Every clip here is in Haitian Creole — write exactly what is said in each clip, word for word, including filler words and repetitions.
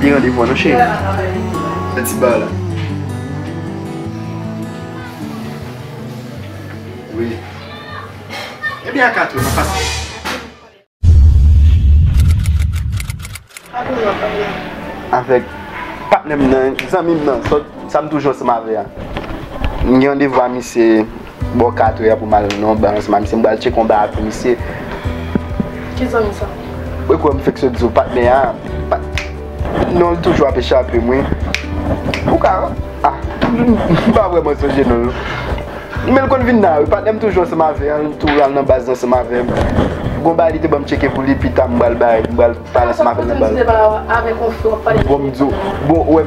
Gen randevou an non, cheri. Nan ti ba la. Wi. Ebyen, a katrè, m ap pase. Avèk patnè m nan, zanmi m nan, sòt, sa m toujou ansanm avè a. M gen randevou a misye bò katrè a pou m al nan yon ba ansanm a misye, m pral tcheke yon ba a pou misye. Ki zanmi sa? Ou kwè m fèk sot di w patnè a, pat-, non, l toujou ap echape m, wi. Ou ka, ah, m pa vrèman sonje non l. Men l konn vin la, wi. Patnè m toujou ansanm avè l, l toujou al nan baz ansanm avè m. Gon bagay li te ban m tcheke pou li, pita m pral bay, m pral pale ansanm avè l nan baz. Bon, m di w, bon, wè,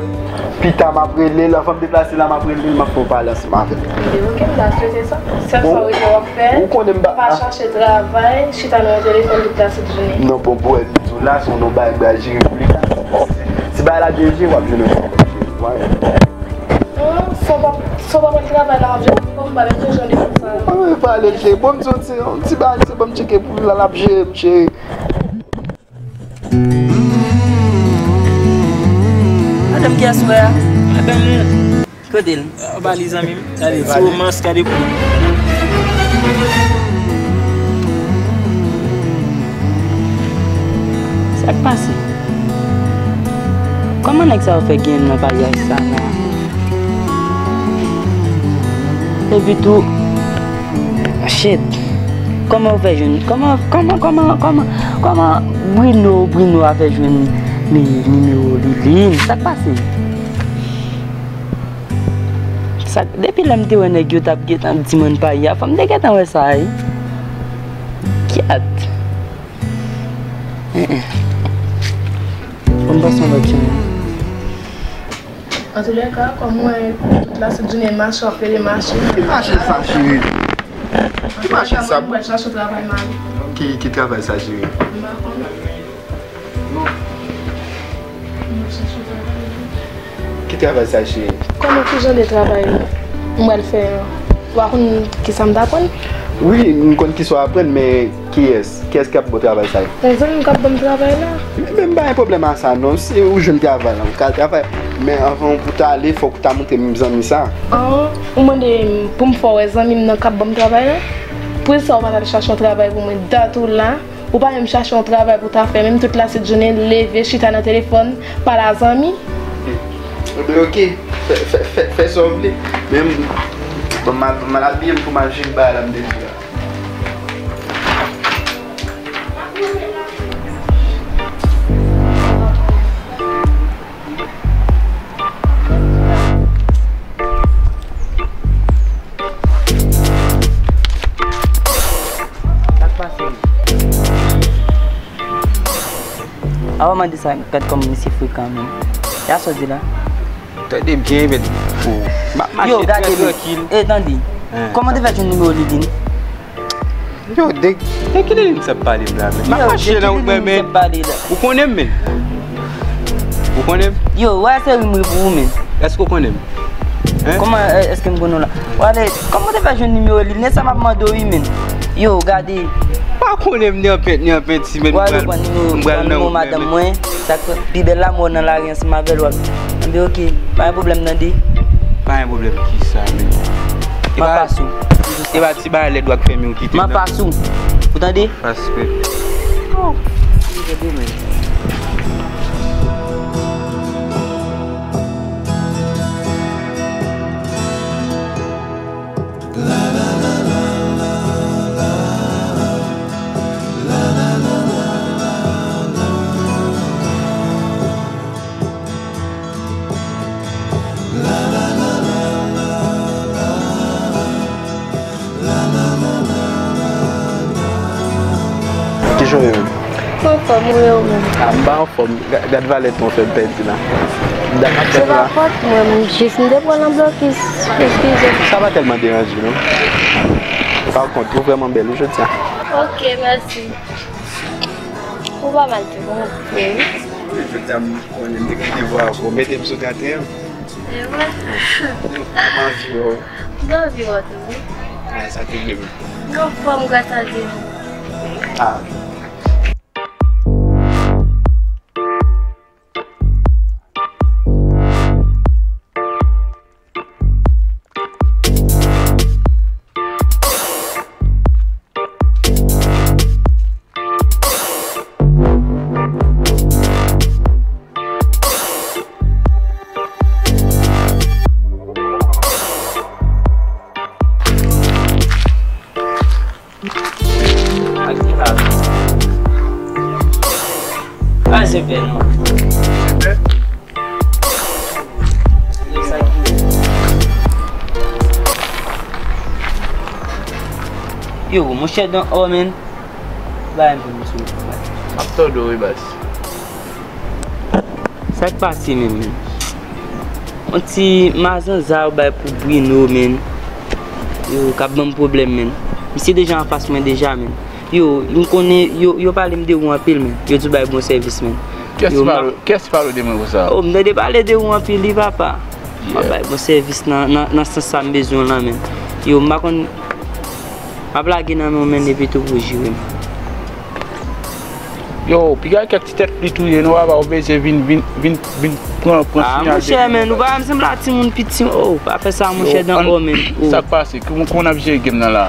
pita m ap rele l, anvan m deplase la, m ap rele l, m ap fè w pale ansanm avè l. Ebyen, oke, m ta swete sa. Sèl sa w rete w ap fè, ou konnen m pa, pa chache travay, chita nan yon telefòn tout lasit jounen. Non, bon, bon, wè, m di w la, se yon bagay m pral jere pou li la. Si bagay la byen jere, w ap jwenn yon bagay byen jere. Hum, si w pa, si w pa pran travay la, w ap jwenn kòb, m pa menm bezwen de konsa. Ah, pale, cheri. Bon, m di w, ti, yon ti bagay, se ban m tcheke pou l la, l ap jere m, cheri. Madanm kiyès ou wè a? Madanm ou. Kote l? Anba li, zanmi m. Gade ti romans, gade pou. Sa k pase? Kòman nèg sa yo fè genyen m nan paryaj sa la? Epi tou, shit. Kòman ou fè jwenn? Kòman, kòman, kòman, kòman, kòman Bruno, Bruno a fè jwenn ni-, nimewo Liline? Sa k pase? Sa, depi lè m te wè nèg yo t ap gentan di mwen pa ya, fò m te gentan wè sa, wi. Kyèt. Hein, hein. Fò m pase yon lòt jan. Antoulèka, kòm mwen, tout lasit jounen mache, w ap rele mache. Ki mache sa, cheri? Ki mache sa? Mwen chache travay, mari. Ki, ki travay sa, cheri? M pa konnen. Ki travay sa, cheri? Kòman, ki jan de travay m pral fè an? Ou pa konn kisa m t aprann? Wi, m konn kisa w aprann, men kiyès? Kiyès k ap ba w travay sa yo? Yon zanmi m k ap ban m travay la. Men, men m pa gen pwoblèm a sa non. Si ou jwenn travay la, ou ka al travay. Men anvan pou w ta ale, fòk ou ta montre m zanmi sa. An, ou mande m pou m fè w wè zanmi m nan k ap ban m travay la? Poukisa ou pa t al chache yon travay pou mwen dat ou la? Ou pa menm chache yon travay pou w ta fè, menm tout lasit jounen, leve, chita nan telefòn, pale a zanmi. Ebyen, oke. Fè, fè, fè, fè sa w vle. Men, bon, m al, m al abiye m pou m al jere bagay la m te di a. Sa k pase? Avan mande sa, gad kòman misye frekan menm. Ya sa w di la. Tande byen, men. M ap mache trè trankil. Yo, gade, e, tande. Kòman w te fè jwenn nimewo Liline? Yo, de, de ki Liline sa ap pale m la, men? M ap mache nan wout mwen, men. Ou konnen m, men. Ou konnen m? Yo, wè se rim wi pou ou, men. Èske w konnen m? Hein? Kòman, e, èske m konnen w la? Wale, kòman w te fè jwenn nimewo Liline? Se sa m ap mande w wi, men. Yo, gade. Pa konnen m ni anpent, ni anpent, si, men. Wale, pran nimewo, pran nimewo madanm mwen. Sa k pi bèl la, mwen nan lari ansanm avè l, w ap. Anben, oke. Pa gen pwoblèm, tande. Pa gen pwoblèm kisa, men? M ap pase w. E pa ti bagay lèd w ap fè m yo kite m nan. M ap pase w. Ou tande? Paske. Oh. Kijan w ye menm? Anfòm, wi, ou menm? A, m pa anfòm. Ga-, gad valè tan w fè m pèdi la. Dat m ap fè la. Se pa fòt mwen, m jis m te pran nan blokis. Eskize. Sa pa tèlman deranje, non. Pa kont, ou vrèman bèl, wi, jodi a. Ok, mèsi. Ou pa mal tou, bon. Wi, jodi a, m konnen m te gen devwa avè w. Mete m sou trant e an. E vre? M anvi wè w. M anvi wè w tou, wi. A, sa te vle m. M anfòm, gras a Dye. A. Ak di la. A se fè non. Yo, monchè dan ò, men. Ba m pou misye. M ap tande w wi baz. Sa k pase menm, men? Yon ti mazanza yo bay pou Bruno, men. Yo, k ap ban m pwoblèm, men. Misye deja anfas mwen deja, men. Yo, m konnen, yo, yo pale m de ou anpil, men. Yo di w bay bon sèvis, men. Kiyès ki pale de mwen konsa? Oh, m tande pale de ou anpil, wi, papa. M ap bay bon sèvis nan, nan, nan sans sa m bezwen w lan, men. Yo, m pa konn, m ap lage nan men w, men, epi tou pou w jere m. Yo, piga kèk ti tèt li touye, non, papa, ou bezwen vin, vin, vin, vin pran, pran sinyal de monchè, men, ou pa menm sanble a timoun piti, oh, pa fè sa, monchè, dan ò, men, oh. Sa k pase? Kouman, kouman n ap jere game nan la?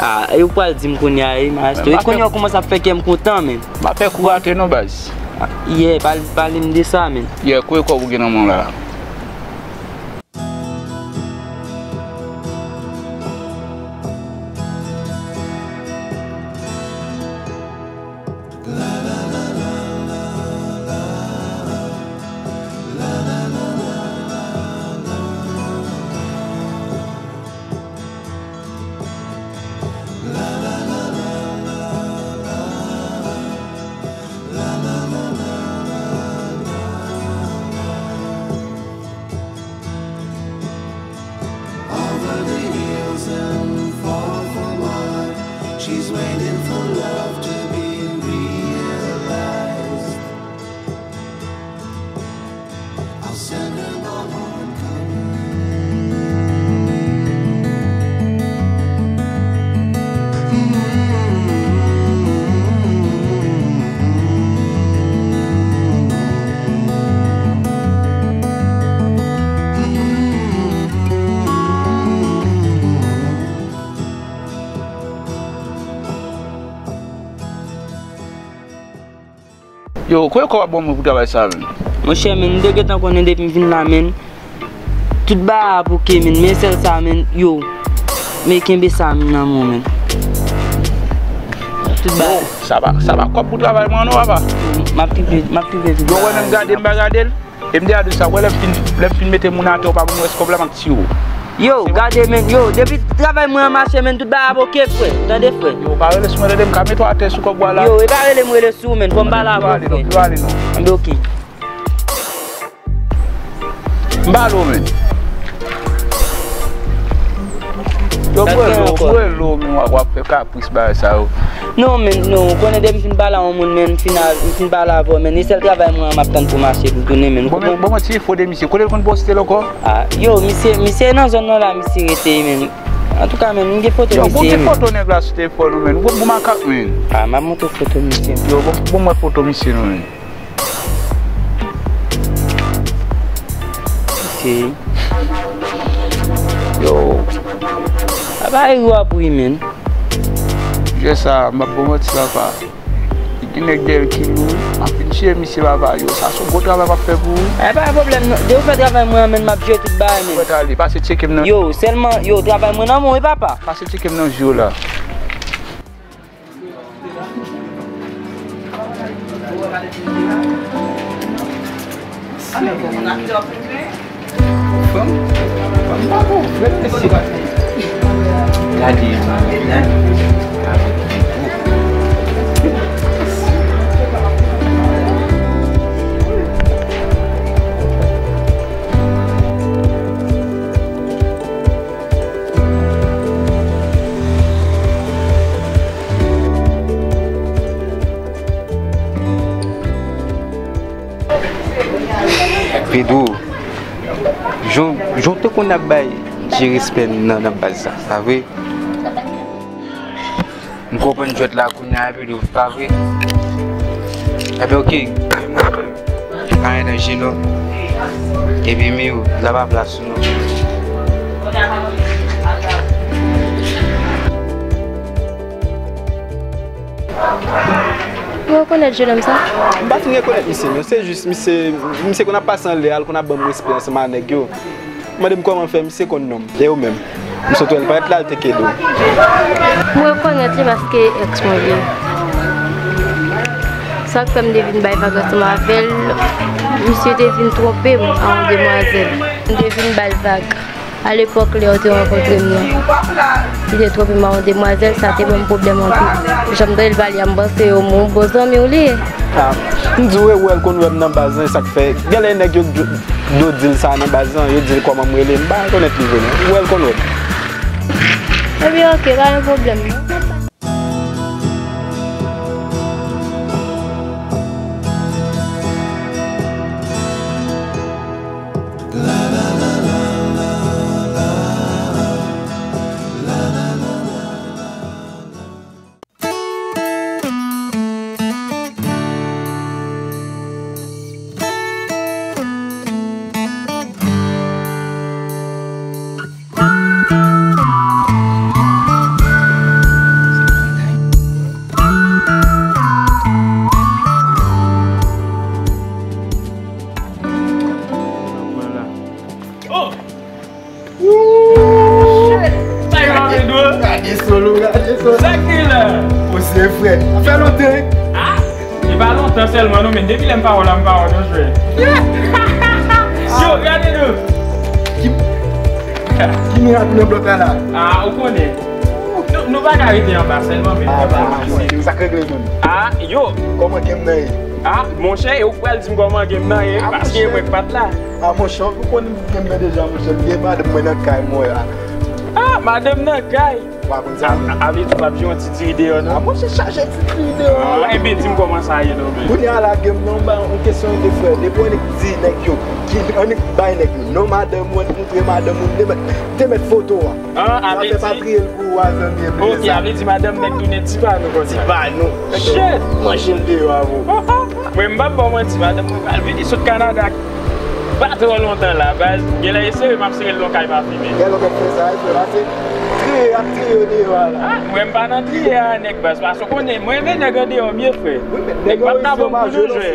Ah, yo pral di m kounye a, wi, maestro. E kounye a w kòmanse ap fè kè m kontan, men. M ap fè kou rate non, baz. Yeah, pale, pale m de sa, men. Yeah, kote kòb ou gen nan men w la? Over the hills and far from her, she's waiting for love to be realized. I'll send her my heart. Yo, kote kòb ap ban mwen pou travay sa, menn? Monchè, menn, m te gentan konnen depi m vin la, menn. Tout bagay ap oke, menn, men sèl sa, menn, yo. Men kenbe sa, menn, nan men w, menn. Tout bagay. Yo, sa pa, sa pa kòb pou travay mwen, non, papa. M ap tripe, m ap tripe tout bagay. Yo, wè, menm gade, m pa gade l. E m deja di w sa, wè, lè m fin, lè m fin mete moun atè, ou pa konn rès kòb la, m ap tiye w. Yo, gade, menn, yo, depi travay mwen an mache, menn, tout bagay ap oke, frè. Tande, frè. Yo, pa rele sou mwen, tande, m ka mete w atè sou kòb ou a la. Yo, e pa rele m rele sou ou, menn. Fò m pale avè w, frè. Anben, oke. M pale w, menn. Yo, m rele w, m rele w, menn, w ap, w ap fè kapris bagay sa yo. Non, menn, non, ou konnen depi m fin pale a yon moun, menn, m fin a, m fin pale avè w, menn, e sèl travay mwen an m ap tann pou mache, pou tounen, menn, ou konprann? Bon, men ti fo de misye, kote l konn poste l ankò? Ah, yo, misye, misye nan zòn nan la, misye rete, menn. Antouka, menn, m gen foto misye, menn. Yo, bon, gen foto nèg la sou telefòn ou, menn. Bon, bon makak, menn. Ah, m ap montre foto misye. Yo, bon, bon, mwen foto misye, non, menn. Ok. Yo. Apa e w ap ri, menn? Jè sa, m ap bon manti, papa. Gen nèg dèyè l ki lou, m ap vin tiye misye papa yo. Sa se yon gwo travay m ap fè pou ou. E pa gen pwoblèm non. Depi w fè travay mwen an, menn, m ap jere tout bagay, menn. Mwen prèt ale, pase tcheke m nan. Yo, sèlman, yo, travay mwen nan men w, wi, papa. Pase tcheke m nan je w la. Fanm, fanm pa bon, frè, mesye. Gade, gade. Pedro, jan, jan w te konn ap bay Dye respè nan, nan baz la, pa vre? M konprann jwèt la kounye a, Pedro, pa vre? Enben, oke. Pa gen danje non. Epi, Miyo, la pa plas ou non. Ou rekonèt jennonm sa? M pa fin rekonèt misye non. Se jis misye, misye konn ap pase anlè a, l konn ap ban m respè ansanm a nèg yo. Mande m kòman l fè, misye konn non m. E ou menm? M sot wè l parèt la, l te kede w. M rekonèt Paske èks mwen li ye. Sa k fè m te vin bay vag ansanm avè l, misye te vin twonpe m a yon demwazèl. M te vin ba l vag. Alepòk, lè yo te rankontre m nan, li te twonpe m a yon demwazèl, sa te ban m pwoblèm anpil. Jan m tande l pale a, m panse yo, yon bon zanmi w li ye. Ah, m di w, e wè l konn wè m nan baz lan, e sa k fè, genlè nèg yo, yo di l sa nan baz lan, yo di l kòman m rele, m pa rekonèt li vre non. Ou wè l konn wè m. Ebyen, oke, pa gen pwoblèm non. Oh! Woo! Shit! Sa yo ap vin dwe. Gade solo, gade solo. Sa ki la? Posye frè. Fè lontan. Ah! E pa lontan sèlman non, men depi lè m pa wè w la, m pa wè w non, jwè. Yo, gade nou. Ki, ki mirak nan blòk la la? Ah, ou konnen. Nou, nou pa ka rete anba sèlman, men. Ah, sa k regle moun. Ah, yo. Kòman game nan ye? Ah, monchè, e ou k pral di m kòman game nan ye, paske mwen k pa t la. Ah, monchè, ou konn game nan deja, monchè. Gen madanm mwen nan kay mwen la. Ah, madanm nan kay? Ou pa konn sa? A, a, a vle di w p ap jwe yon ti diri deyò, non? Ah, monchè, chaje ti diri deyò. Ah, enben, di m kòman sa ye, non, men. Kounye a la, game nan, ba, yon kesyon de frè. Depi w annik di nèg yo, ki, annik bay nèg yo non madanm ou, annik moutre madanm ou, te mèt, te mèt foto a. Ah, a vle di. N ap fè pa triye l pou ou a, zanmi, enben. Ok, sa. A vle di madanm nèg tounen tipa nou konsa. Tipa nou. Shit! Manje l deyò avè w. Mwen, m p ap ba w manti, madanm mwen pral vini sot Kanada. Pa twò lontan la, baz. Genlè e sere, m ap sere l nan kay pa fimen. Genlè w mèt fè sa, wi, frè, pase triye, ap triye yo deyò a la. Ah, mwen, m pa nan triye a, nèg, baz. Paske w konnen, mwen renmen nèg andeyò m ye, frè. Wi, men nèg p ap ka ban m kou de jwè.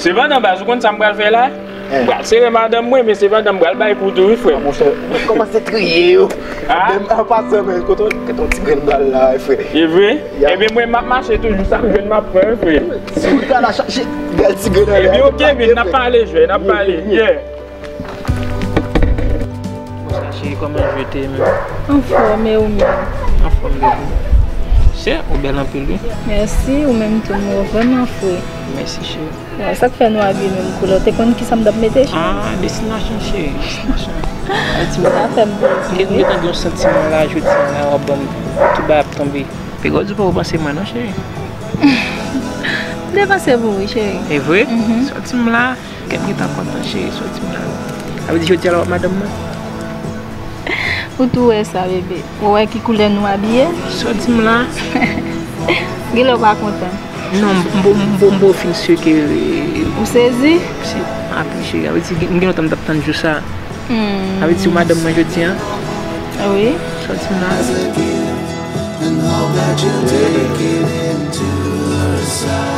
Sepandan, baz, ou konn sa m pral fè la? Eh. M pral sere madanm mwen, men sepandan m pral bay kou tou, wi, frè. Ah, monchè, ou kòmanse triye yo. Ah. Menm an pasan, men, kote w, kote w ti grenn bal la, frè? E vre? Ya. Ebyen, mwen, m ap mache toujou, sa m jwenn m ap pran, wi, frè. Si w ta la chache, bèl ti grenn anlè. Ebyen, ok, men n ap pale, jwè, n ap pale. Yeah. Bonsoir chérie, kòman je te menm? Anfòm, e ou menm? Anfòm, baby. Chè, ou bèl anpil, wi. Mèsi, ou menm tou, m wè w vrèman fre. Mèsi, cheri. Bon, sa k fè nou abiye menm koulè? Ou te konn kisa m t ap mete, cheri? Ah, destinasyon, cheri, destinasyon. Sa fè m plezi, wi. M te tann yon santiman la, jodi a la, w ap ban m tout bagay ap tonbe. Piga w di w pa panse mwen non, cheri. M te panse pou ou, wi, cheri. E vre? Mhm. Sòti m la, kè m gentan kontan, cheri, sòti m la. Sa vle di jodi a la w ap madanm mwen? Ou tou wè sa, bebe. Ou wè ki koulè nou abiye? Sòti m la. Genlè w pa kontan. Non, m, m, m, m, m fin si ke, ou sezi? Si, api, cheri. Sa vle di, m gen lontan m t ap tann jou sa. Hmm. Sa vle di, ou madanm mwen jodi a? Wi. Sòti m la. And hope that you take it into her side.